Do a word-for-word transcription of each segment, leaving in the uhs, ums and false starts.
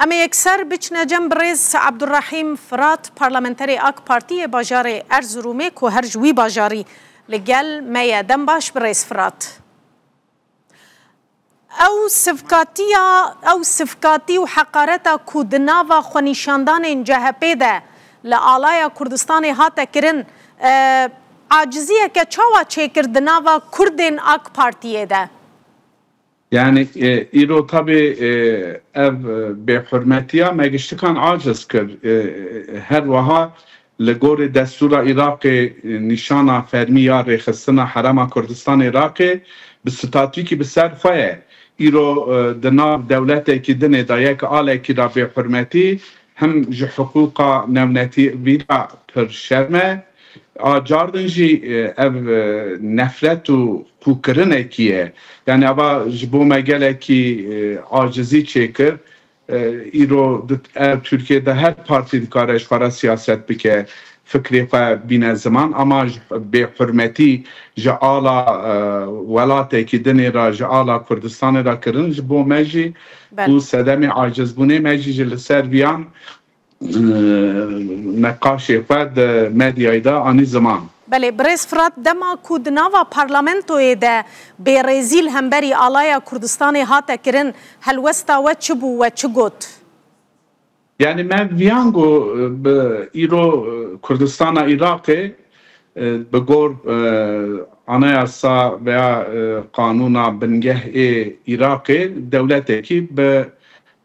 Em ê yekser biçine cem birêz Abdurrahîm Firat, parlamenterê AK Partiyê bajarê Erzurumê ku her ji wî bajarî li gel me ye. Dem baş birêz Firat. Ew sivkatiya, ew sivkatî û heqareta ku di nava xwenîşandanên C H P de li alaya Kurdistanê hate kirin, e, aciziyeke çawa çêkir di nava Kurdên AK Partiyê de? Yani, e, îro tabi, e, ev, e, bêhurmetiya me giştikan aciz kir. E, e, her wiha li gorî destûra Iraqê, e, nîşana fermî ya rêxistina Herêma Kurdistanê Iraqê bi statûkî bi ser xwe ye. Îro, e, di nav dewletekî dinê de yek alekî re bêhurmetî, him ji hiqûqa navnetewî re pir şerm e. A cardin jî, e, ev, e, nefret û qûkirinekî ye. Yani ava ji bo me gelekî, e, acizî çêkir. E, îro di, ev Tirkiye de her partî dikare ji xwe re siyaset bike, fikrê xwe bîne ziman, ama ji bêhurmetî ji ala, e, welatekî dinê re, ji ala Kurdistanê re kirin, ji bo me jî Belê. Bû sedemê acizbûnê me jî ji li ser viyan, e, neqaşê xwe di medyayê de anî ziman. Belê, birêz Firat, dema ku di nava parlamentoyê de bêrêzî li hemberî alaya Kurdistanê hate kirin, helwesta we çi bû, we çi got? Yani me viyan got, e, bi îro, e, Kurdistana Iraqê, e, bi gor, e, anayasa veya, e, qanûna bingeh ê Iraqê dewletekî bi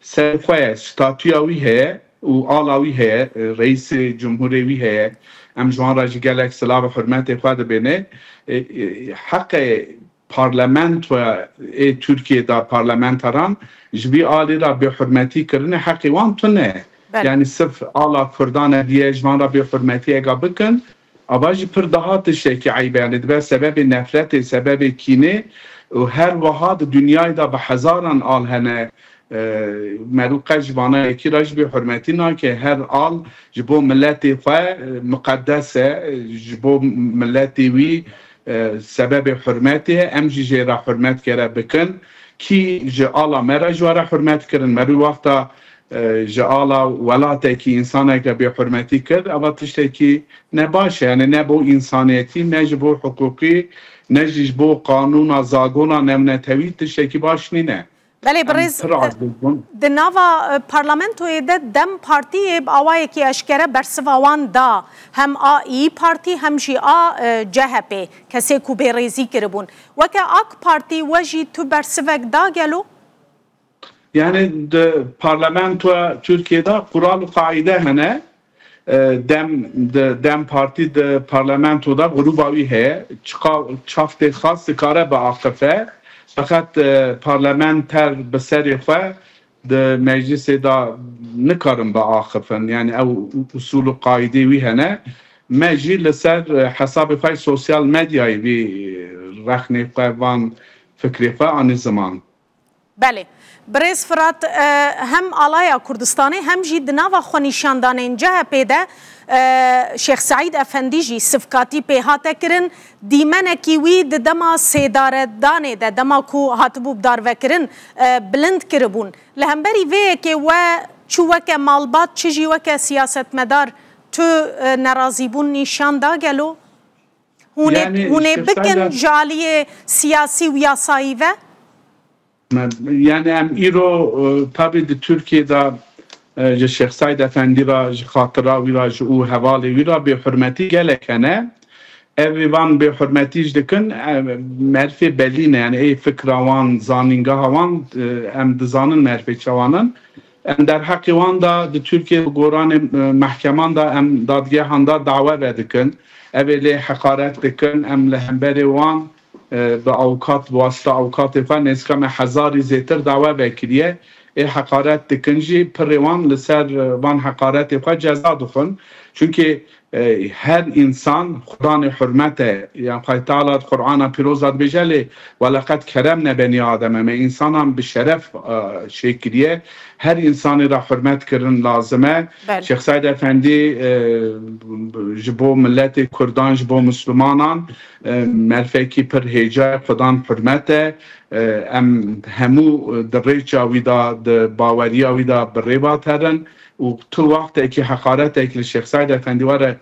ser xwe ye, statûya wî heye û ala wî heye, e, reîsê cumhurê wî heye. Em ji wan re jî gelek silav û hurmetê xwe dibêne. E, e, heqê parlamentoya ê Tirkiyê de parlamenteran ji vî alî re bêhurmetî kirinê heqê wan tune ye. Belê. Yani sirf ala Kurdan e diye ji van re bêhurmetiyeka bikin, ava jî pir daha tiştekî eyb e. Yani dibe sebebê nefretê, sebebê kînê û her wiha di dinyayê de bi hezaran al hene, e, merû qet ji vana yekî re jî bêhurmetî nake. Her al ji bo miletê xwe, e, miqedes e, e, ji bo miletê wî, e, sebebê hurmetê ye. Em jî jê re hurmet gere bikin. Kî ji ala me re ji we re hurmet kirin. Merû wexta, e, ji ala welatekî, însaneke bêhurmetî kir, eva tiştekî ne baş e. Yani ne bo însaniyetî, ne ji bo hiqûqî, ne jî ji bo qanûna, zagona navnetewî tiştekî baş nîne. Belê, Em birêz, pir aciz bûn. Di nava, e, parlamentoyê de DEM Partiyê bi awayekî eşkere bersiva wan da. Hem a İYİ Partî hem jî a, e, C H P, kesê ku bêrêzî kiribûn. Weke AK Partî we jî tu bersivek da gelo? Yani di parlamentoya Tirkiyê de qural û qaîde hene. E, DEM, di, DEM Partî di parlamento de grûba wî heye. Çiqa çaftê xas dikare biaxife. Feqet, e, parlamenter bi serê xwe di meclisê de nikarin biaxifin. Yani ew usûl û qaîdê wî hene. Me jî li ser, e, hesabê xwe yê sosyal medyayê vî rexnê xwe, van fikrê xwe anî ziman. Belê. Birêz Firat, e, hem alaya Kurdistanê hem jî di nava xwenîşandanên C H P de, e, Şêx Seîd Efendî jî sivkatî pê hate kirin. Dîmenekî wî di dema sêdaredanê de, dema ku hatibû bidarvekirin, e, bilind kiribûn. Li hemberî vê yekê we çi weke malbat, çi jî weke siyasetmedar tu, e, nerazîbûn nîşan da gelo? Hûn ê, Yani, hûn ê Şêx bikin Seîd ji aliyê siyasî û yasayî ve? Me, yani em îro, e, tabî di Tirkiyê de, e, ji Şêx Seîd Efendî re, ji xatira wî re, ji û hevalê wî re bêhurmetî gelek hene. Ev ê van bêhurmetî jî dikin, e, merfê belî ne, yani ê fikra wan, zanîngeha wan, e, em dizanin merfê çawan in. Em derheqê wan de di Tirkiyê bi goranê, e, mehkeman de em dadgehan de dawe vedikin. Ev ê lê heqaret dikin, em li hemberê wan e, bi awkat, bi wasita awkatê xwe nêzîka me hezarî zêtir dawe vekiriye. Ê heqaret dikin jî pirê wan li ser, e, van heqaretê xwe ceza dixwin. Çunkî E, her însan Xudanê hurmet e. Yan Xwedê Teala di Qur'ana Pîroz de dibêje, lê "Weleqed keremne benî Ademe", me însanan bi şeref, e, şê kiriye. Her însanê re hurmet kirin lazim e. Belê. Şêx Seîd Efendî, e, ji bo miletê Kurdan, ji bo Mislimanan, e, merfekî pir hêja ye, Xudan hurmet e. E, em hemû di rêça wî de, di baweriya wî de bi rê ve terin û tu wextekî heqaretek li Şêx Seîd Efendî were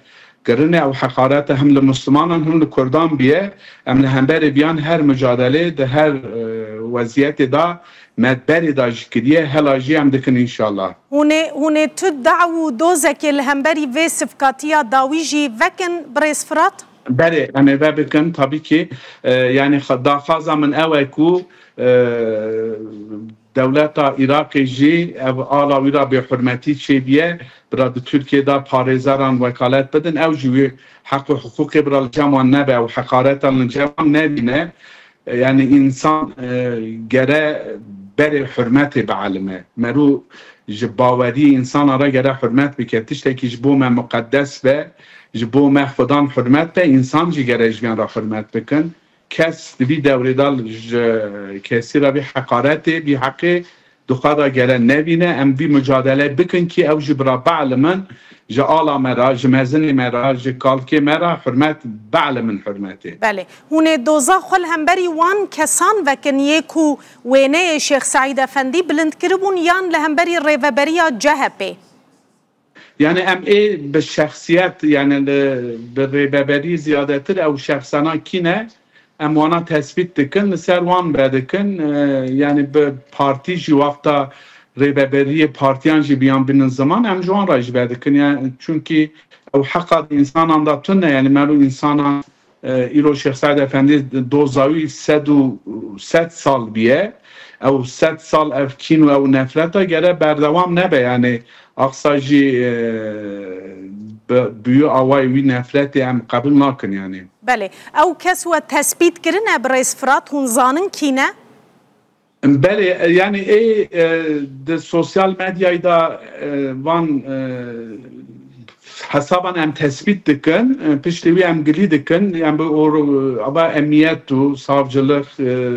kirine, ew heqarete him li Mislimanan him li Kurdan biye. Em li hemberê biyan her mucadelê di her, e, weziyetê de me berê de jî kiriye, hela jî em dikin înşallah. Hûn ê, hûn ê tu daw û dozekê li hemberî vê sivkatiya dawî jî vekin, birêz Firat? Berê, em ê ve bikin, tabii ki, e, yani xa-, daxwaza min ew e ku, e, dewleta Iraqê jî ev ala wî ra bêhurmetî çêbiye, bira di Tirkiyê de parêzeran wekalet bidin, ew jî wî heq û hiqûqê bira li cem wan nebe, ew heqaretan li cem wan nebîne. E, yani însan, e, gere berê hurmetê bielime. Merû ji baweriyê însana re gere hurmet bike. Tiştekî ji bo me muqeddes be, ji bo me Xudan hurmet be, însan jî gere ji vîyan re hurmet bikin. Kes di vî dewrê de ji kesî re vî heqaretê, vî heqê di xwe de gere nevîne. Em vî mucadele bikin kî ew jî bira bielimin, ji ala me re, ji mezinê me re, ji kalkê me re hurmet bielimin hurmetê. Belê. Hûn ê doza xwe li hemberî wan kesan vekin yê ku wêneyê Şêx Seîd Efendî bilind kiribûn yan li hemberî rêveberiya C H P? Yani em ê bi şexsiyet, yani li, bi rêveberî ziyadetir ew şexsana kî ne, em wana tespît dikin, li ser wan vedikin. E, yani bi partî jî wexta rêveberiyê partiyan jî biyan binin ziman, em ji wan re jî vedikin. Yani çunkî ew heqa di însanan de tune, yani merû însanan, e, îro Şêx Seîd Efendî doza wî sed û sed sal biye. Ew sed sal ev kîn û ew nefreta gere berdewam nebe. Yani aqsa jî, e, bi, bi wî awayî wî nefretê em qebûl nakin yani. Belê. Ew kes we tespît kirine birêz Firat, hûn zanin kî ne? Belê, e, yani ê, e, di sosyal medyayê de, e, van, e, hesaban em tespît dikin, e, piştî wî em gilî dikin, em bi or-, ava emniyet û savcılık, e,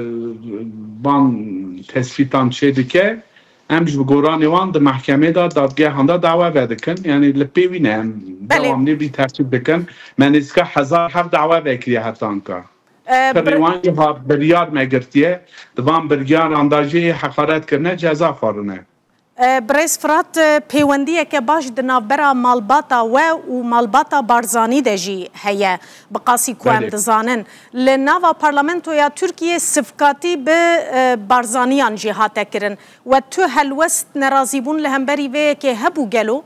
van tespîtan çê dike. Em ji bi goranê wan di mehkemê de, dadgehan de dawa vedikin. Yani li pê wî ne, em Belê. dewamlî vî tespît dikin. Me nêzîka hezar heft dawa vekiriye heta anka. E, Tabii bir- wan jî ha biryar me girtiye. Di van biryaran de jî heqaret kirine ceza xwarine. E, Birêz Firat, e, pêwendiyeke baş di navbera malbata we û malbata Barzanî de jî heye, bi qasî ku em Belê. dizanin. Li nava parlamentoya Tirkiyê sivkatî bi, e, Barzaniyan jî hate kirin. We tu helwest nerazîbûn li hemberî vê yekê hebû gelo?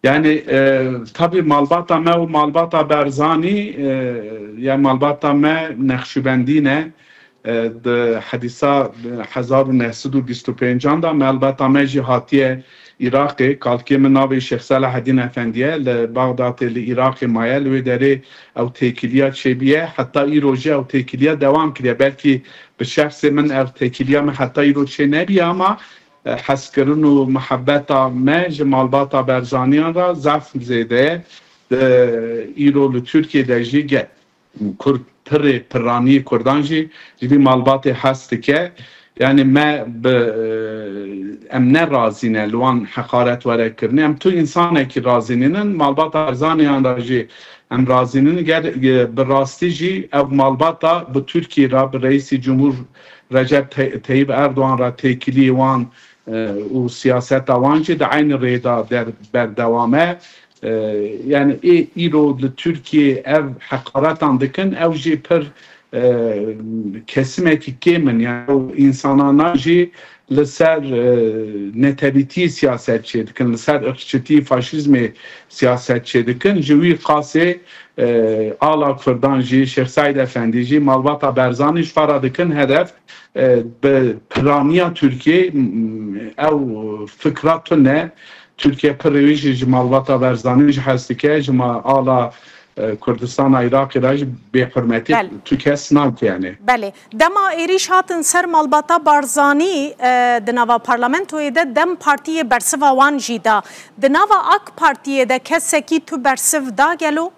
Yani, e, tabii malbata me û malbata Barzanî, e, ya malbata me Nexşibendî ne, e, di hedîsa hezar û neh sed û bîst û pêncan de malbata me jî hatiye Iraqê, kalkê min navê Şêx Selahedîn Efendî ye, li Baxdatê li Iraqê maye, li wê derê ew têkiliya çêbiye, heta îro jî ew têkiliya dewam kiriye. Belkî bi şexsê min ev têkiliya min heta îro çê nebiye, ama e, hezkirin û muhebeta me ji malbata Berzaniyan re zaf zêde ye. Di îro li Tirkiyê de jî ge-, Kurd pirê piranî Kurdan jî ji vî malbatê hez dike. Yani me bi, e, em ne razî ne li wan heqaret were kirinê. Em tu însanekî razî nînin. Malbata Berzaniyan re jî em razî nînin. Ger, e, bi rastî jî ev malbata bi Tirkiyê re, bi Reîsî Cumhur Recep Te-, Teyyip Erdogan re têkilî wan, e, û siyaseta wan jî di eynî rê de der-, berdewam e. E, yani ê îro li Tirkiyê ev heqaretan dikin, ew jî pir, e, kesimekî kêm in. Yani ew însanana jî li ser, e, netewîtî siyaset çêdikin, li ser irqçitî, faşîzmê siyaset çêdikin. Ji wî qasê, e, ala Kurdan jî, Şêx Seîd Efendî jî, malbata Berzanî ji xwe re dikin hedef. E, bi piraniya Tirkiyê, m-, ew fikra tune. Tirkiye pir rêwî jî ji malbata Berzanî jî hez dike, ji ma-, ala, e, Kurdistana Iraqê de jî bêhurmetî Belê. tu kes nake yani. Belê. Dema êrîş hatin ser malbata Barzanî, e, di nava parlamentoyê de DEM Partiyê bersiva wan jî da. Di nava AK Partiyê de kesekî tu bersiv da gelo?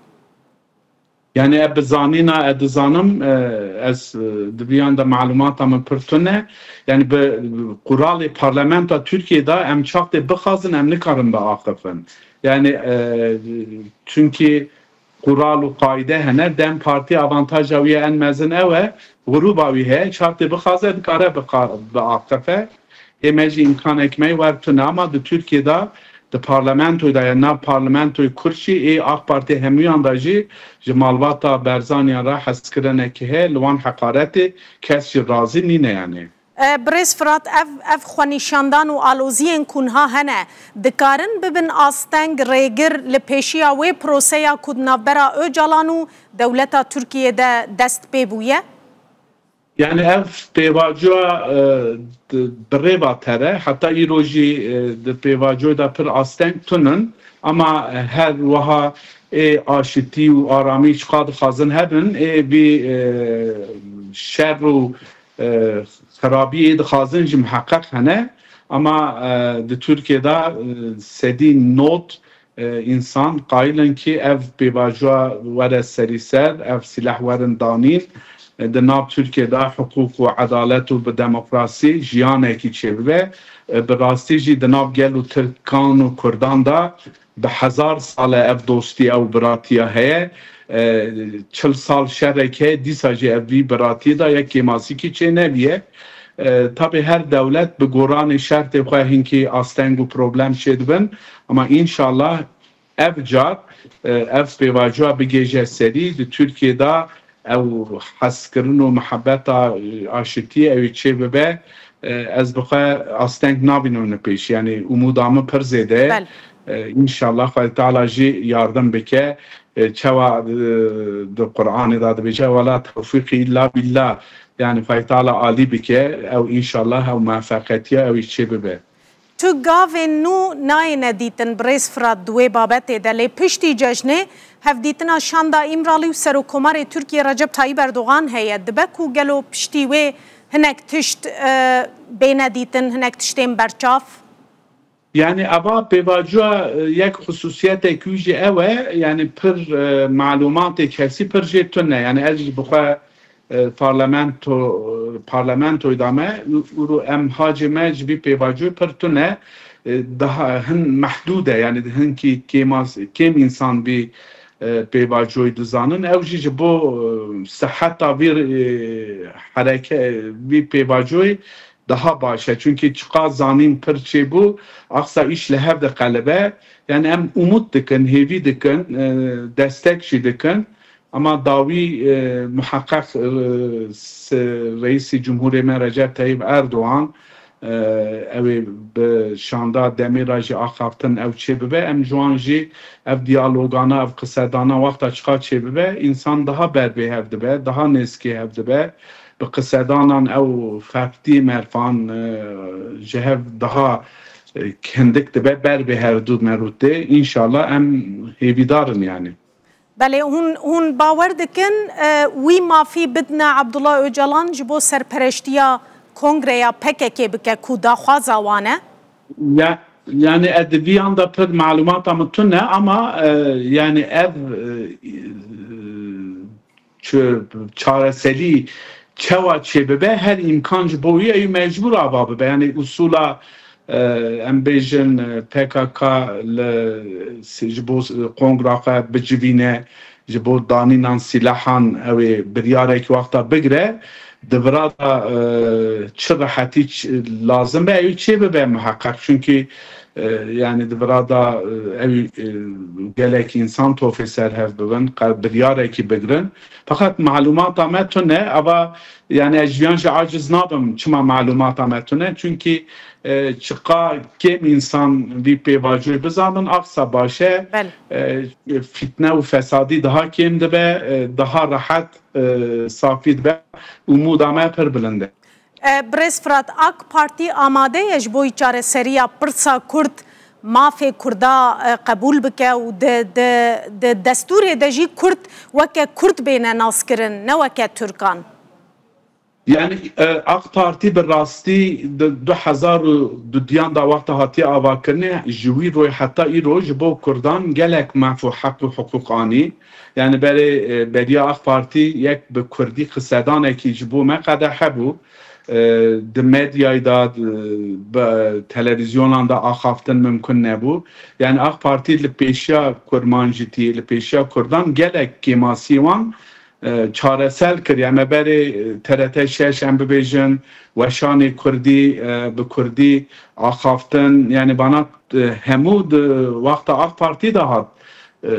Yani e bi zanîna e dizanim, e, ez, e, di viyan de malûmata min pir tune. Yani bi quralê parlamenta Tirkiyê de em çaxtê bixwazin em nikarin biaxifin. Yani, e, çünkü qural û qaîde hene, DEM Partî avantaja wî ye en mezin ew e, grûba wî heye, çaxtê bixwaze dikare biqa-, biaqife. Ê me jî îmkanek me wer tune, ama di Tirkiyê de di parlamentoyê de ya nav parlamentoyê Kurd jî ê AK Partî hemûyan de jî ji malbata Berzaniyan re hezkirinekî heye, li wan heqaretê kes jî razî nîne yani. E, Birêz Firat, ev, ev xwenîşandan û aloziyên ku niha hene, dikarin bibin asteng, rêgir li pêşiya wê proseya ku di navbera Ocalan û dewleta Tirkiyê de dest pê bûye? Yani ev pêvajoya, e, di, bi rê ve tere, heta îro jî, e, di pêvajoyê de pir asteng tunin, ama her wiha ê aşitî û aramî çiqa dixwazin hebin, ê vî, e, şer û e, xirabiyê dixwazin jî miheqeq hene, ama, e, di Tirkiyê de, e, sedî nod, e, însan qayil in ki ev pêvajoya were serî ser, ev sîleh werin danîn, e, di nav Tirkiyê de hiqûq û edalet û bi demokrasî jiyanekî çêbibe. E, bi rastî jî di nav gel û Tirkan û Kurdan de bi hezar sal e ev dostî ew biratiya heye. E, çil sal şerek heye, dîsa jî ev vî biratiyê de yek kêmasîkî çê neviye. E, tabî her dewlet bi goranê şertê xwe hinkî asteng û problem çêdibin. Ama înşallah ev car, e, ev pêvajoya bigêje serî, di Tirkiyê de ew hezkirin û mihebeta, e, aşitiyê ew ê çê bibe. E, ez bi xwe asteng nabînim li pêş. Yani umûda min pir zêde ye. Bel. E, înşallah Xwedê Teala jî yardim bike. E, çawa, e, di Qur'anê de dibêje, "Wela tewfîqî îlla bîllah." Yani Xwedê Teala alî bike, ew înşallah ew muwefeqetiya ew ê çê bibe. Tu gavên nû nayêne dîtin, Birêz Firat, di wê babetê de. Lê piştî cejnê, hevdîtina şanda Îmralî û Serokkomarê Tirkiyê Recep Tayyip Erdogan heye. Dibe ku gelo piştî wê hinek tişt, e, bêne dîtin, hinek tiştên berçav? Yani eva pêvajoya, e, yek xusûsiyetek wî jî ew e, yani pir, e, malûmatê kesî pir jê tune. Yani ez jî bi xwe, e, parlamento, parlamentoyê de me, û, û em hacê me ji vî pêvajoyê pir tune, e, daha hin mehdûd e, yani hinkî kêmas-, kêm însan vî, e, pêvajoyê dizanin. Ew jî ji bo, e, siheta vî, e, hereke-, vî pêvajoyê daha baş e. Çünkü çiqa zanîn pir çêbû, aqsa îş li hev diqelibe. Yani em umut dikin, hêvî dikin, e, destek jî dikin. Ama dawî, e, muheqeq, e, se-, Reîsî Cumhurê me Recep Tayyip Erdoğan, e, ew ê bi şanda demê re jî axaftin ew çê bibe. Em ji wan jî ev diyalogana, ev qisedana wexta çiqa çê bibe, însan daha ber bê hev dibe, daha nêzkê hev dibe. Bi qisedanan ew feqtî merfan, e, ji hev daha, e, hindik dibe, ber bê her du merûtê. Înşallah em hêvîdar in yani. Belê, hûn, hûn bawer dikin, e, wî mafî bidine Abdullah Ocalan ji bo serpereştiya kongreya P K K bike ku daxwaza wan e? Ya, yani ez di viyan de pir malûmata min tune, ama, e, yani ev, e, çi-, çareserî çawa çêbibe, her îmkan ji bo wî ye, mecbûr ava bibe. Yani usûla, e, em bêjin, e, P K K li, si-, ji bo, e, kongra xwe bicivîne, ji bo danînan sîlehan ew ê biryarek wexta bigire, di vira de, e, çi rehetî ç-, lazim be, ew çê bibe miheqeq. Çünkü, e, yani di vira de, e, ew, e, gelek însan tofê ser hev bibin, qe-, biryarekî bigrin. Feqet malûmata me tune, ava, yani ez ji yan jî aciz nabim, çima malûmata me tune? Çünkü, e, çiqa kêm însan vî pêvajoyê bizanin, aqsa baş e. Belê. E, fitne û fesadî daha kêm dibe, e, daha rehet, e, safî dibe. Umûda me pir bilind e. E, Birêz Firat, AK Partî amade ye ji bo çareseriya pirsa Kurd mafê Kurda, e, qebûl bike û di, di, di destûrê de jî Kurd weke Kurd bêne naskirin, ne weke Tirkan. Yani e, AK Partî bi rastî di du hezar û duduyan da wexta hatiye avakirinê ji wî royê heta îro ji bo Kurdan gelek maf û heq û hiqûq anî. Yani berê e, beriya AK Partî yek bi Kurdî qisedanekî ji bo me qedehe bû. E, di medyayê de, di, bi televîzyonan de axaftin mimkun nebû. Yani AK Partî li pêşiya kurmanjîtî, li pêşiya Kurdan gelek kêmasî wan e, çaresel kir. Em ê berê e, T R T şeş em bibêjin, weşanê Kurdî e, bi Kurdî axaftin, yani bana e, hemû di wexta AK Partî de hat e,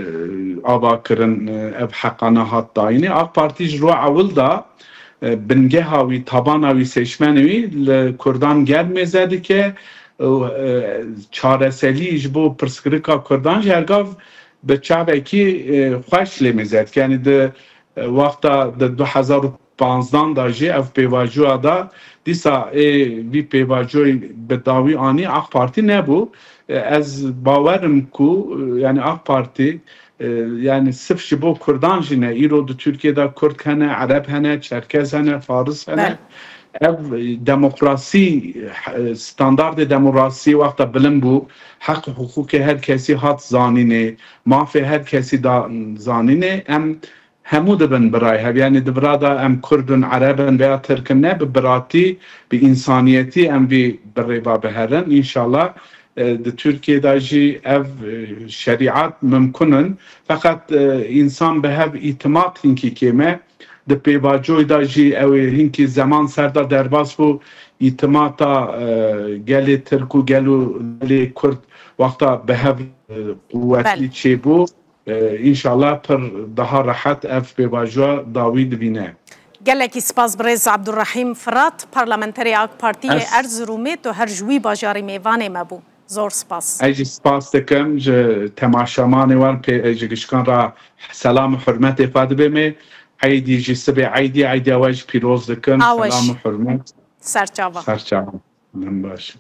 ava kirin, e, ev heqana hat dayînê. AK Partî ji ro ewil de e, bingeha wî, tabana wî, seçmenê wî li Kurdan gelek mêze dike. E, e, çareserî ji bo pirsgirika Kurdan jî hergav bi çavekî e, xweş lê mêze dike. Yani di e, wexta di du hezar û panzdan de jî ev pêvajoya da, dîsa ê vî pêvajoyê bi dawî anî AK Partî nebû. E, ez bawer im ku e, yani AK Partî e, yani sirf ji bo Kurdan jî ne. Îro di Tirkiyê de Kurd hene, Ereb hene, Çerkez hene, Faris hene. Belê. Ev demokrasî, e, standardê demokrasî wexta bilind bû, heq û hiqûqê her kesî hat zanînê, mafê her kesî da zanînê, em hemû dibin birayê hev. Yani di vira de em Kurd in, Ereb in veya Tirk in, ne bi biratî, bi însaniyetî em vî birê ve biherin. Înşallah e, di Tirkiyê de jî ev e, şerîat mimkun in. Feqet e, însan bi hev îtimat hinkî kêm e. Di pêvajoyê de jî ew ê hinkî zeman ser de derbas bû. Îtimata e, gelê Tirk û gelo gelê Kurd wexta bi hev e, quwetî Belê. çêbû. E, înşallah pir daha rehet ev pêvajoya dawî dibîne. Gelekî spas birêz Abdurrahîm Firat, parlamenterê AK Partiyê Ez- Erzurumê, tu her ji wî bajarî mêvanê me bû. Zor spas. Ez jî spas dikim ji temaşemanê wan, pê, ji gişkan re selam û hurmetê xwe dibê me. Eydî jî sibê eydî, eydiya we jî pîroz dikim. A we Selam jî. û hurmet. Serçava. Serçava. Min baş.